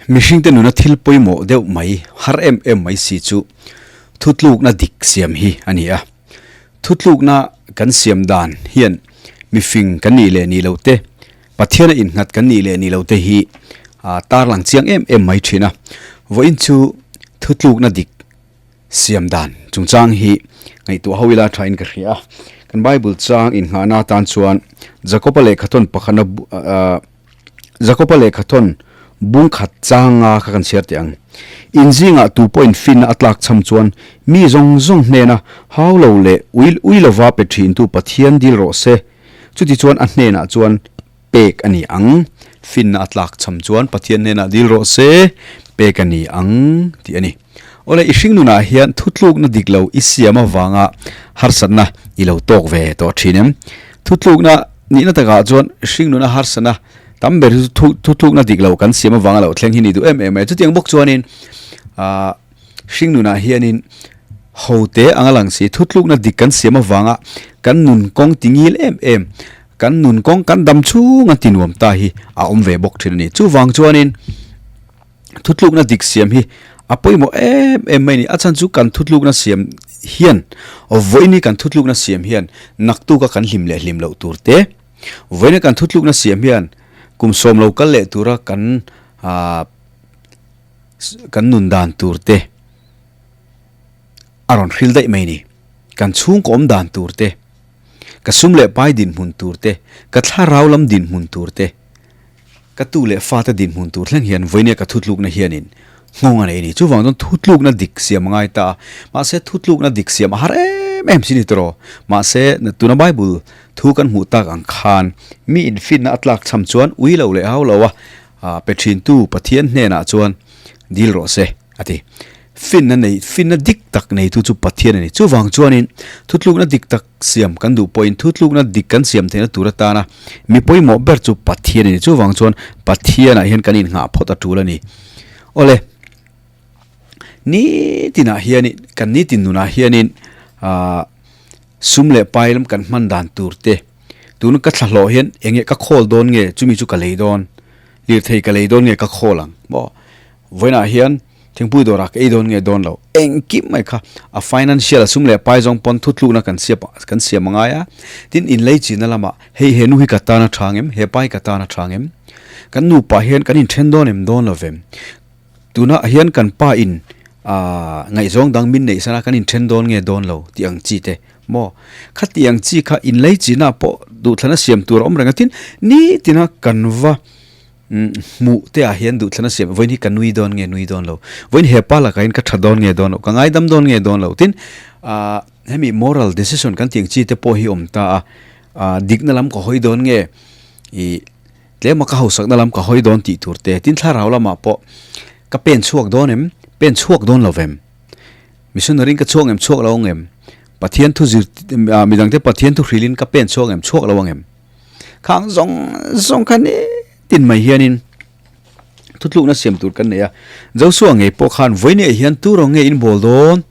Mihringte nuna thil pawimawh deuh mai, har em em mai si chu thutlukna dik siam hi a ni a. Thutlukna kan siam dan hian mifing kan nih leh nih loh te, Pathiana innghat kan nih leh nih loh te hi tarlang chiang em em mai thin a. Vawiin chu thutlukna dik siam dan chungchang hi ngaihtuah ho ila thain ka hria a. Kan Bible chang innghahna atan chuan Jakoba lehkhathawn pakhana Jakoba lehkhathawn bung khat changa kha kan chhiar teh ang. In zingah tu pawhin finna a tlak cham chuan mi zawng zawng hnena hau lo leh ui ui lova pe thintu Pathian dil rawh se. Chuti chuan a hnenah chuan pek a ni ang. Finna a tlak cham chuan Pathian hnenah dil rawh se, pek a ni ang tih a ni. Awle, i hring nunah hian thutlukna dik lo i siam avanga harsatna i lo tawk ve tawh thin em? Thutlukna nihna takah chuan hring nuna harsatna tam ber hi chu thutlukna dik lo kan siam avanga lo thleng hi ni duh em em mai. Chutiang bawk chuanin ah hring nunah hianin hote anga lang si thutlukna dik kan siam avanga kan nun kawng ti ngil em em, kan nun kawng kan dam chhunga ti nuam ta hi a awm ve bawk thin a ni. Chuvang chuanin Thutlukna dik siam hi a pawimawh em em mai a ni. A chhan chu kan thutlukna siam hian vawiin kan thutlukna siam hian naktuka kan hlim leh hlim loh tur te, vawiina kan thutlukna siam hian kum sawm lo kal leh tura kan ah kan nun dan tur te a rawn hril daih mai a ni. Kan chhungkaw awm dan tur te, ka sum leh pai dinhmun tur te, ka thlarau lam dinhmun tur te, Ka tu leh fate dinhmun tur thleng hian vawinia ka thutlukna hianin nghawng a nei a ni. Chuvang chuan thutlukna dik siam a ngai ta a, mahse thutlukna dik siam a har em em si ni tawh. Mahse tuna Bible thu kan hmuh tak ang khan mi infinna a tlak cham chuan ui lo leh hau lo a pe thintu Pathian hnenah chuan dil rawh se. A ti. Finna nei, finna dik tak neitu chu Pathian a ni. Chuvang chuanin thutlukna dik tak siam kan duh pawhin thutlukna dik kan siam theihna tur atana mi pawimawh ber chu Pathian a ni. Chuvang chuan Pathianah hian kan innghah phawt a tul a ni. Awle, nitinah hianin, kan nitin nunah hianin aah sum leh pai lam kan hman dan tur te, tuna ka thlahlawh hian eng nge ka khawl dawn nge chumi chu ka lei dawn, lirthei ka lei dawn nge ka khawl ang maw? Vawiinah hian thingpui dawrah ka ei dawn nge dawn lo. Engkim mai kha a financial a sum leh pai zawng pawn thutlukna kan siap kan siam a ngai a. Tin, inlei chinna lamah hei he nu hi ka tan a tha ngem, he pa hi ka tan a tha ngem? Kan nupa hian kan inthen dawn em dawn lo vem? Tunah hian kan pa in aah ngaihzawng dang min neih sana kan inthen dawn nge dawn lo tih ang chi te maw? Khati ang chi kha inlei chinah pawh duhthlana siam tur a awm reng a. Tin, nitina kan va Hmuh te ah hian duhthlan a siam, vawiin hi ka nui dawn nge nui dawn lo, vawiin he pa lakah hian ka tha dawn nge dawn lo, ka ngaidam dawn nge dawn lo, tin ah hemi moral decision kan tih ang chi te pawh hi awm ta a, ah dikna lam ka hawi dawn nge ih tlema ka hausakna lam ka hawi dawn tih tur te, tin thlarau lamah pawh ka pen chhuak dawn em, pen chhuak dawn lo vem, missionary in ka chhuak ngem chhuak lo ang em, Pathian thu zir ah midangte Pathian thu hrilhin ka pen chhuak ngem chhuak lo ang em. Khang zawng zawng kha ni tin mai hianin thutlukna siam tur kan nei a. Joshua ngei pawh khan vawinia hian tu rawng nge in bawl dawn?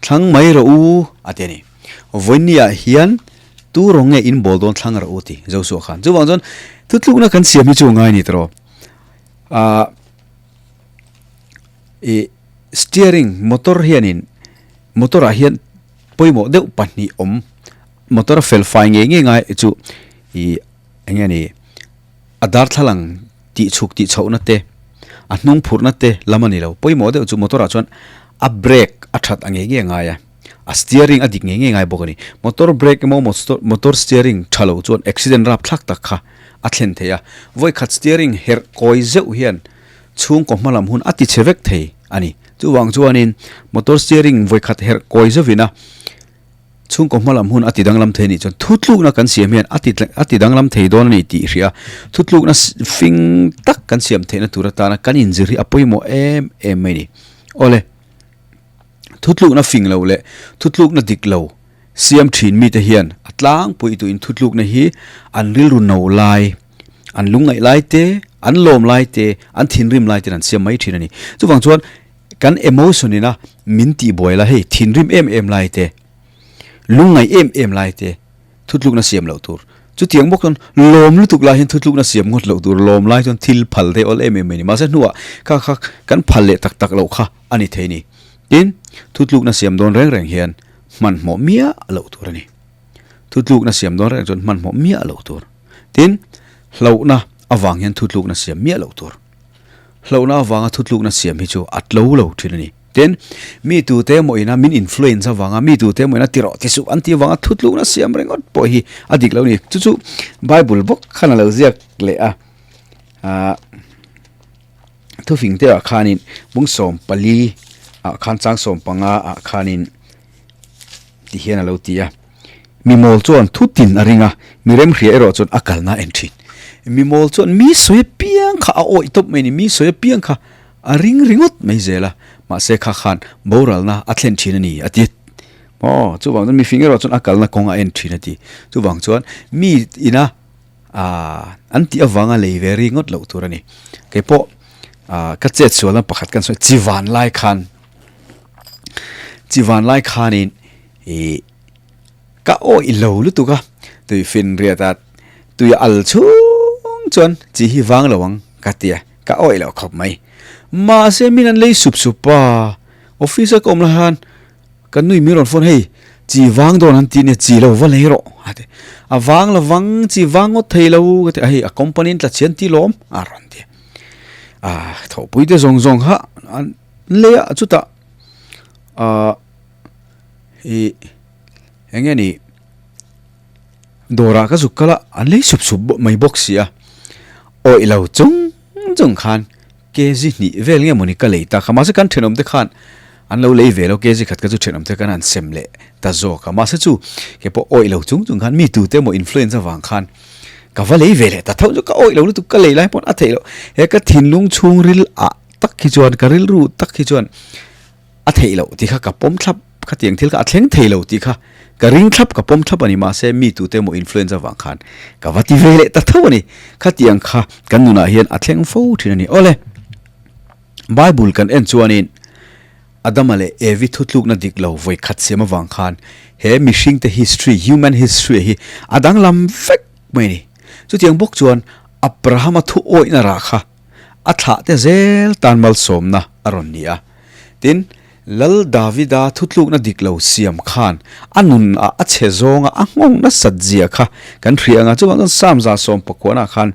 Thlang mai rawh u a ti a ni. Vawinia hian tu rawng nge in bawl dawn thlang rawh u ti Joshua khan. Chuvang chuan thutlukna kan siam hi chu ngai ni tawh. Ah i steering motor hianin motor ah hian pawimawh deuh pahnih awm. Motor a fel fai ngei ngei ngai chu ih eng nge ni a darthlalang tih chhuk tih chhohna te a hnung phurhna te lam a ni lo pawimawh deuh chu motor ah chuan a brake a that a ngei ngei ngai a a steering a dik ngei ngei ngai bawk a ni motor brake emaw motor steering tha lo chuan accident rapthlak tak kha a thlen thei a vawikhat steering herh kawi zeuh hian chhungkaw hma lam hun a ti chhe vek thei a ni chuvang chuanin motor steering vawikhat herh kawi zeuhin a. Chhungkaw hma lam hun a ti danglam thei anih chuan thutlukna kan siam hian a ti a ti danglam thei dawn a ni tih hria. Thutlukna fing tak kan siam theihna tur atana kan inzir hi a pawimawh em em mai a ni. Awle, thutlukna fing lo leh thutlukna dik lo siam thin mite hian a tlangpui tuin thutlukna hi an rilru no lai, an lungngaih lai te, an lawm lai te, an thinrim lai ten an siam mai thin a ni. Chuvang chuan Kan emotion ina min tih buai la hei thinrim em em lai te, lungngaih em em lai te thutlukna siam loh tur. Chutiang bawk chuan lawm lutuk lai hian thutlukna siam ngawt loh tur lawm lai chuan thil phal te awl em em mai a ni. Mahse hnuah kha kha kan phal leh tak tak loh kha a ni thei a ni. Tin, thutlukna siam dawn reng reng hian hmanhmawh miah loh tur a ni. Thutlukna siam dawn reng chuan hmanhmawh miah loh tur. Tin, hlauhna avang hian thutlukna siam miah loh tur. Hlauhna avanga thutlukna siam hi chu a tlo lo thin a ni. Tin, mi tute emaw ina min influence avanga mi tute emaw ina ti rawh ti suh an tih avanga thutlukna siam ringawt pawh hi a dik lo a ni. Chu chu Bible bawk khan a lo ziak leh a, ah thufing te ah khanin bungsawm pali ah khan changsawm panga ah khanin ti hian a lo ti a, mi mawl chuan thu tin a ring a, mi remhria erawh chuan a kalna a en thin. Mi mawl chuan mi sawi apiang kha a awih tawp mai a ni, mi sawi apiang kha a ring ringawt mai zel a, mahse kha khan boralna a thlen thin a ni a ti. Aw, chuvang chuan mifing erawh chuan a kalna kawng a en thin a ti. Chuvang chuan mi ina ah an tih avanga lei ve ringawt loh tur a ni. Keipawh ah ka chet sualna pakhat kan sawi chi van lai khan Chi van lai khanin ih ka awih lo lutuk a, tui finriat a tui a al chhung chuan chi hi vang lo ang ka ti a, ka awih loh khawp mai. Mahse min an lei sup sup a, office a ka awm lai khan ka nui min rawn phone hei chi vang dawn an ti nia chi lo va lei rawh a ti, a vang lo vang chi vang ngawt thei lo ka ti a, hei a company in tla chhian ti lawm a rawn ti a, thawhpui te zawng zawng kha an. Lei ah chutah ahh ih eng nge ni dawrah ka zuk kal a an lei sup sup mai bawk si a awih lo chung chung khan kg hnih vel nge mawni ka lei ta kha mahse kan thenawm te khan an lo lei ve lo kg khat kha chu thenawm te khan an sem leh ta zawk a mahse chu kei pawh awih lo chung chung khan mi tute emaw influence avang khan ka va lei ve leh ta tho chu ka awih lo lutuk ka lei lai pawn a theih loh he ka thinlung chhungril ah. tak hi chuan ka rilru tak hi chuan a theih loh tih kha ka pawm thlap khatiang thil kha a thleng thei lo tih kha ka ring thlap ka pawm thlap a ni mahse mi tute emaw influence avang khan ka va ti ve leh ta tho a ni khatiang kha kan nunah hian a thleng fo thin a ni awle Bible kan en chuanin Adama leh Evi thutlukna dik lo vawi khat siam avang khan he mihringte history human history hi a danglam vek mai a ni chutiang bawk chuan Abrahama thu awihna rah kha A thlah te zel tan malsawmna a rawn ni a. Tin, Lal Davida thutlukna dik lo siam khan a nun ah a chhe zawnga a nghawng nasat zia kha kan hria anga chuvang chuan Psalm 119 khan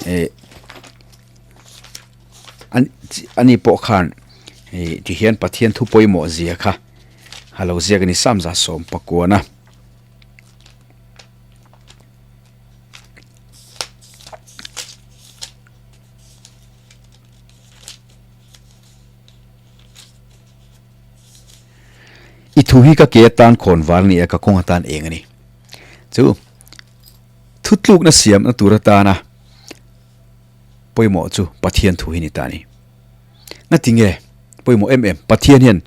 eh ani pawh khan eh tihian Pathian thu pawimawh zia kha a lo ziak a ni Psalm 119. I thu hi ka ke atan khawn var ni a ka kawng atan eng a ni. Chu thutlukna siamna tur atana pawimawh chu Pathian thu hi ni ta a ni. Ngati nge pawimawh em em Pathian hian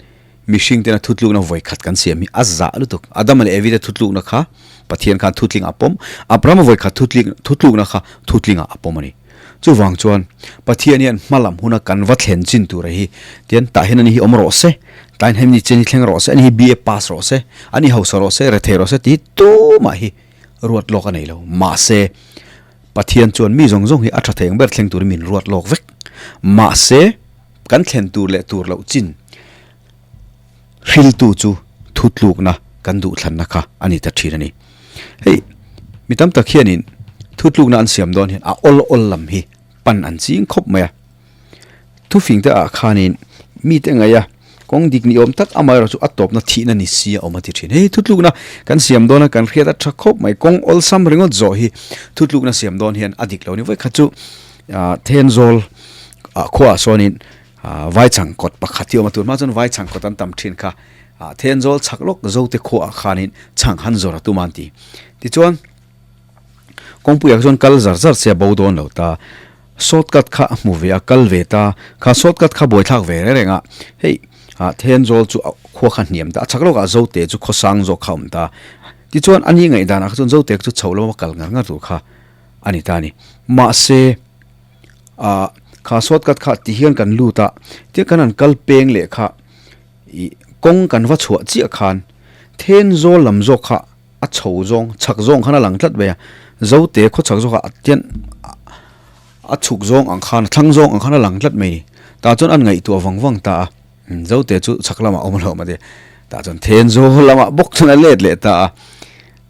mihring tena thutlukna vawi khat kan siam hi a zah lutuk. Adama leh Evi te thutlukna kha Pathian khan thutling a pawm, Abrahama vawi khat thutlukna kha thutlingah a pawm a ni. Chuvang chuan Pathian hian hma lam huna kan va thlen chin tura hi tian tah hian ani hi awm rawh se, tlai hian hemi chen hi thleng rawh se, ani hi BA pass rawh se, ani hausa rawh se, rethei rawh se tih hi tumah hi ruat lawk a nei lo. Mahse. Pathian chuan mi zawng zawng hi a tha thei ang ber thleng turin min ruat lawk vek. Mahse, kan thlen tur leh tur loh chin hriltu chu thutlukna kan duhthlanna kha a ni ta thin a ni. Hei, mi tam tak hianin thutlukna an siam dawn hian a awl awl lam hi pan an ching khawp mai a. Thufingte ah khanin mite ngaih a, kawng dik ni awm tak amaherawh chu a tawpna thihna ni si a awm a ti thin. Hei thutlukna kan siam dawn a, kan hriat a tha khawp mai. Kawng awlsam ringawt zawh hi thutlukna siam dawn hian a dik lo a ni. Vawikhat chu Thenzawl ah khuaah sawnin Vaichang kawt pakhat hi a awm a, tun hma chuan Vaichang kawt an tam thin kha. Thenzawl chhak lawk Zote khuaah khanin chhang han zawr a tum a an ti. Tichuan kawngpuiah chuan kal zar zar se a bo dawn lo ta. Shortcut kha a hmu ve a, kal ve ta. Kha shortcut kha buaithlak ve reng reng a, hei ah Thenzawl chu a khua kha hniam ta, a chhak lawkah Zote chu khawsang zawk kha a awm ta. Tichuan a ni ngaihdanah kha chuan Zote chu chho lama kal ngar ngar tur kha a ni ta a ni. Mahse ah kha shortcut kha ti hian kan lut a, tia kan han kal peng leh kha ih kawng kan va chhuah chiah khan Thenzawl lam zawk kha. a chho zawng chhak zawng khan a lang tlat mai a Zote khaw chhak zawkah tian a chhuk zawng ang khan a thlang zawng ang khan a lang tlat mai a ni tah chuan an ngaihtuah vang vang ta a Zote chu chhak lamah a awm lo mahse tah chuan Thenzawl lamah bawk chuan a let leh ta a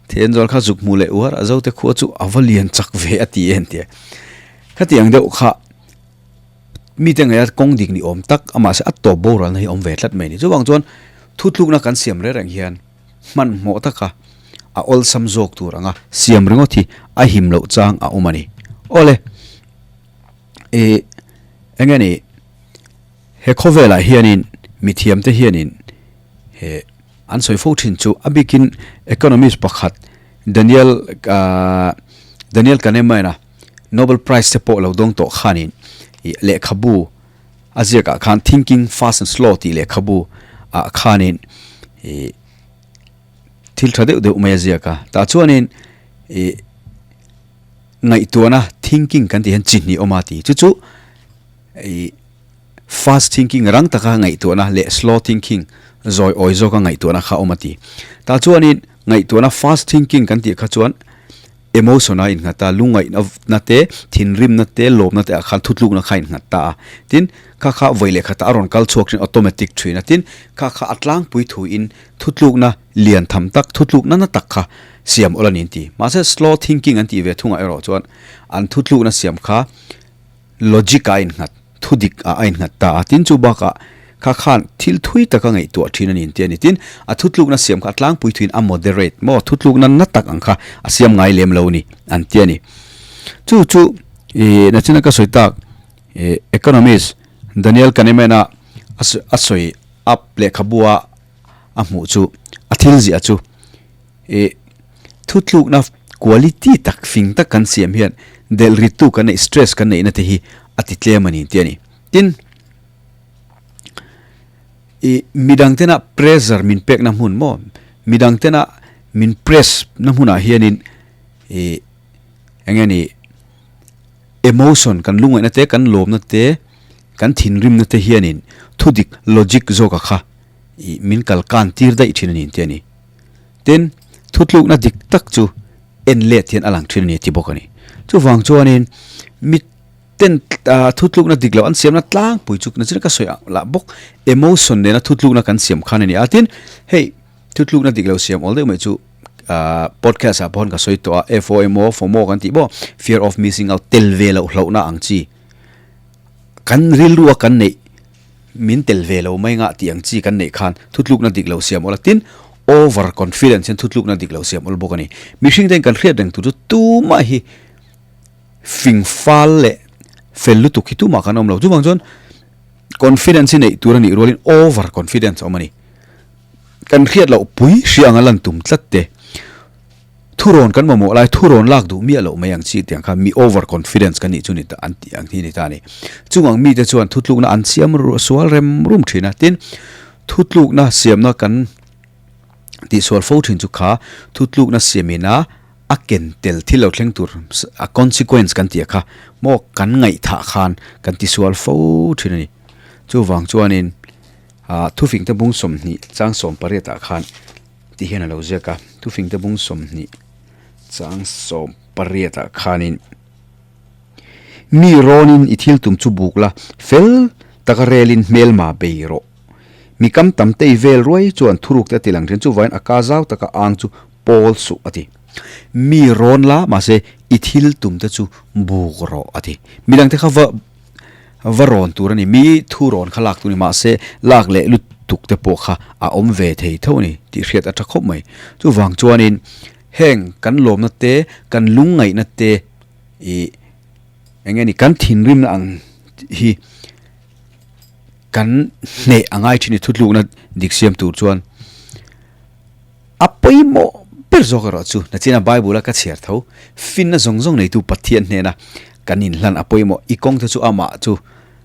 Thenzawl kha zuk hmuh leh uar a Zote khua chu a va lian chak ve a ti en tia khatiang deuh kha. Mite ngaia kawng dik ni awm tak amah se a tawp boralna hi a awm ve tlat mai a ni. Chuvang chuan thutlukna kan siam reng reng hian hmanhmawh taka a awlsam zawk tur anga siam ringawt hi a him loh chang a awm a ni. Awle, ih eng nge ni he khawvelah hianin mithiamte hianin he an sawi fo thin chu a bikin economist pakhat Daniel Daniel Kahneman-a Nobel Prize te pawh lo dawng tawh khanin ih lehkhabu a ziak ah khan Thinking Fast and Slow tih lehkhabu ah khanin ih thil tha deuh deuh mai a ziak a tah chuanin ih ngaihtuahna thinking kan tih hian chi hnih awm a ti chu chu ih fast thinking rang taka ngaihtuahna leh slow thinking zawi awi zawka ngaihtuahna kha awm a ti tah chuanin ngaihtuahna fast thinking kan tih kha chuan. Emotion a innghat a, lungngaihna te, thinrimna te, lawmna te ah khan thutlukna kha a innghat ta a. Tin, kha kha vawi leh khatah a rawn kal chhuak thin, automatic thin a. Tin, kha kha a tlangpui thuin thutlukna lian tham tak, thutlukna na tak kha siam awl a ni an ti. Mahse, slow thinking an tih ve thungah erawh chuan an thutlukna siam kha Logic a innghat, thu dik ah a innghat ta a, tin chu bakah kha khan thil thui taka ngaihtuah thin a ni inti a ni. Tin, a thutlukna siam kha a tlangpui thuin a moderate maw, thutlukna na tak ang kha a siam ngai lem lo ni an ti a ni. Chu chu ih nachina ka sawi tak ih economist Daniel Kahneman-a a sawi up lehkhabu a a hmuh chu a thil ziah chu Ih, thutlukna quality tak fing tak kan siam hian delh rittu kan neih stress kan neihna te hi a ti tlem a ni tih a ni. Tin, ih midang tena pressure min pekna hmun maw, midang tena min press na hmunah hianin ih eng nge ni emotion kan lungaihna te kan lawmna te kan thinrimna te hianin thudik logic zawka kha ih min kal kan tir daih thin a ni tih a ni. Tin, thutlukna dik tak chu en let hian a lang thin a ni ti bawk a ni. Chuvang chuanin mi ten thutlukna dik loh an siamna tlangpui chu nachin ka sawi lah bawk emotion nena thutlukna kan siam khan a ni a. Tin, hei thutlukna dik lo siam awl deuh mai chu podcast ah pawh ka sawi tawh a, FOMO, FOMO kan tih pawh fear of missing out tel ve loh hlauhna ang chi kan rilru a kan neih Min tel ve lo mai ngah tih ang chi kan neih khan thutlukna dik lo siam awl a, tin over confidence hian thutlukna dik lo siam awl bawk a ni. Mihring te hian kan hriat reng tur chu tumah hi fing fal leh fel lutuk hi tumah kan awm lo. Chuvang chuan confidence hi neih tur a nih rualin over confidence a awm a ni. Kan hriat loh pui hria anga lan tum tlat te. Thurawn kan mamawh lai thurawn lak duh miah loh mai ang chi tiang khan mi over confidence kan nih chu ni ta an tih ang hi ni ta a ni. Chung ang mite chuan thutlukna an siam sual rem rum thin a, tin thutlukna siamna kan tihsual fo thin chu kha thutlukna siamina a ken tel thil lo thleng tur a consequence kan tih a kha maw kan ngaihthah khan kan tisual fo thin a ni. Chuvang chuanin ah thufingte bung 20 chang 18 ah khan Ti hian a lo ziak a, thufingte bung 20 chang 18 ah khanin Mi rawnin i thil tum chu buk la, fel taka relin hmelma bei rawh. Mi kam tam tei vel ruai chuan thuruk te a ti lang thin, chuvain a ka zau taka ang chu pawl suh a ti. Mi rawn la, mahse i thil tum te chu buk rawh a ti. Midangte kha va va rawn tur a ni, mi thu rawn kha lak tur a ni, mahse lak leh lutuk te pawh kha a awm ve thei tho a ni tih hriat a tha khawp mai. Chuvang chuanin heng kan lawmna te, kan lungngaihna te ih eng nge ni kan thinrimna ang hi kan hneh a ngai thin a ni thutlukna dik siam tur chuan. A pawimawh ber zawk erawh chu nachina Bible a ka chhiar tho, finna zawng zawng neitu Pathian hnena kan inhlan a pawimawh, i kawng te chu amah chu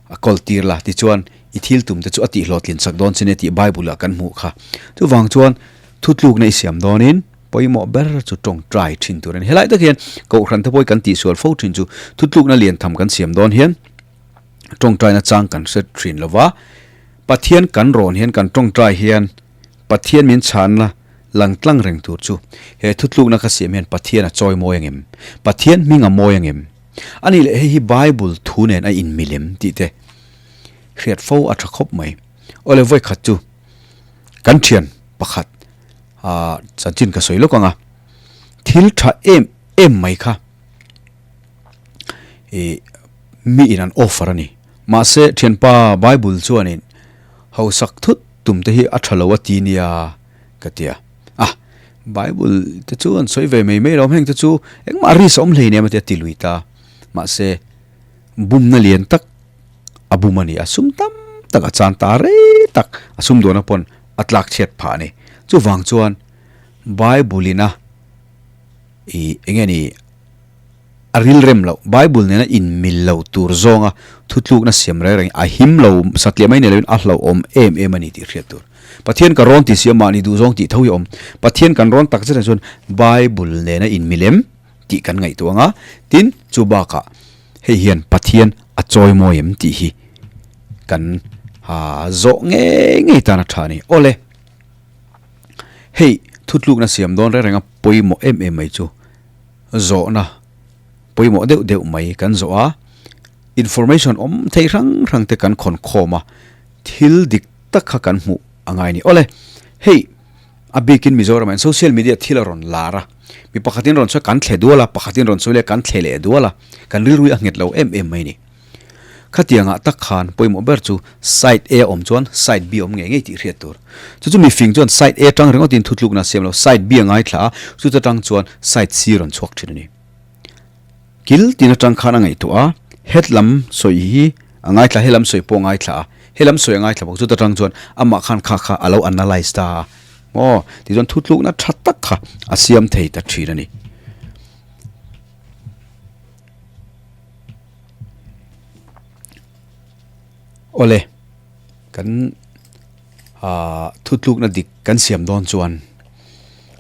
a kawl tir la, tichuan i thil tum te chu a tihhlawhtlin chak dawn che nia tih Bible ah kan hmuh kha. Chuvang chuan thutlukna i siam dawnin pawimawh ber chu tawngtai thin tur a ni. Helai tak hian Kohhran te pawh hi kan tihsual fo thin chu thutlukna lian tham kan siam dawn hian tawngtaina chang kan hre thin lova, Pathian kan rawn hian kan tawngtai hian Pathian min chhanna Lang tlang reng tur chu he thutlukna ka siam hian Pathian a chawi mawi angem? Pathian hming a mawi angem? A nih leh hei hi Bible thu nen a inmil em tih te hriat fo a tha khawp mai. Awle vawi khat chu kan thian pakhat ah chanchin ka sawi lawk ang a, thil tha em em mai kha ih mi in an offer a ni. Mahse thianpa Bible chuanin hausak thut tum te hi a tha lo a ti nia ka ti a. Ah, Bible te chu an sawi ve mai mai lo, heng te chu engmah risk a awm hlei nem a ti a ti lui ta. Mahse bumna lian tak a bum a ni a, sum tam tak a chan ta rei tak a sum duhna pawn a tlak chhiat phah a ni. Chuvang chuan Bible ina ih eng nge ni A rilrem loh, Bible nena inmil lo tur zawnga thutlukna siam reng reng a him lo satliah mai ni loin a hlauhawm em em a ni tih hriat tur. Pathian ka rawn ti si a, mahni duhzawng tih tho hi a awm. Pathian kan rawn tak zetah chuan Bible nena inmil em tih kan ngaihtuah ang a, tin chu bakah hei hian Pathian a chawimawi em tih hi kan zawh ngei ngei tan a tha a ni. Awle, hei thutlukna siam dawn reng renga pawimawh em em mai chu. Zawhna pawimawh deuh deuh mai kan zawh a, information awm thei hrang hrang te kan khawn khawm a, thil dik tak kha kan hmuh a ngai a ni. Awle, hei a bikin Mizoramah hian social media thil a rawn lar a, mi pakhatin rawn sawi kan thle dual a, pakhatin rawn sawi leh kan thle leh dual a, kan rilru hi a nghet lo em em mai a ni. Khatiangah tak khan pawimawh ber chu side A a awm chuan side B a awm ngei ngei tih hriat tur. Chu chu mifing chuan side A atang ringawtin thutlukna a siam lo, side B a ngaithla a, chu ta tang chuan side C rawn chhuak thin a ni. Kil tin atang khan a ngaihtuah a, het lam sawi hi a ngaithla, he lam sawi pawh a ngaithla a, he lam sawi a ngaithla bawk, chu ta tang chuan amah khan kha kha a lo analyse ta a, maw tichuan thutlukna tha tak kha a siam thei ta thin a ni. Awle, kan ah thutlukna dik kan siam dawn chuan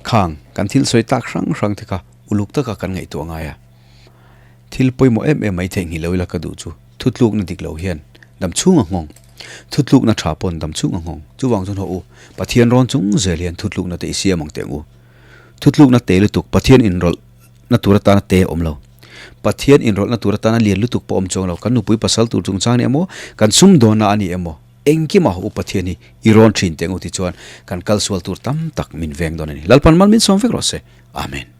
khang kan thil sawi tak hrang hrang te kha uluk taka kan ngaihtuah ngai a. Thil pawimawh em em mai theihnghilh lo ila ka duh chu thutlukna dik lo hian dam chhung a nghawng, thutlukna tha pawn dam chhung a nghawng. Chuvang chuan haw u, Pathian rawn chung zel hian thutlukna te i siam ang teh ang u. Thutlukna te lutuk Pathian inrawlh na tur atana te a awm lo. Pathian inrawlhna tur atana lian lutuk pawh awm chuang lo. Kan nupui pasal tur chungchang a ni emaw, kan sumdawnna a ni emaw, engkimah u Pathian hi i rawn thin teh ang u tichuan kan kalsual tur tam tak min veng dawn a ni. Lalpan mal min sawm vek rawh se. Amen.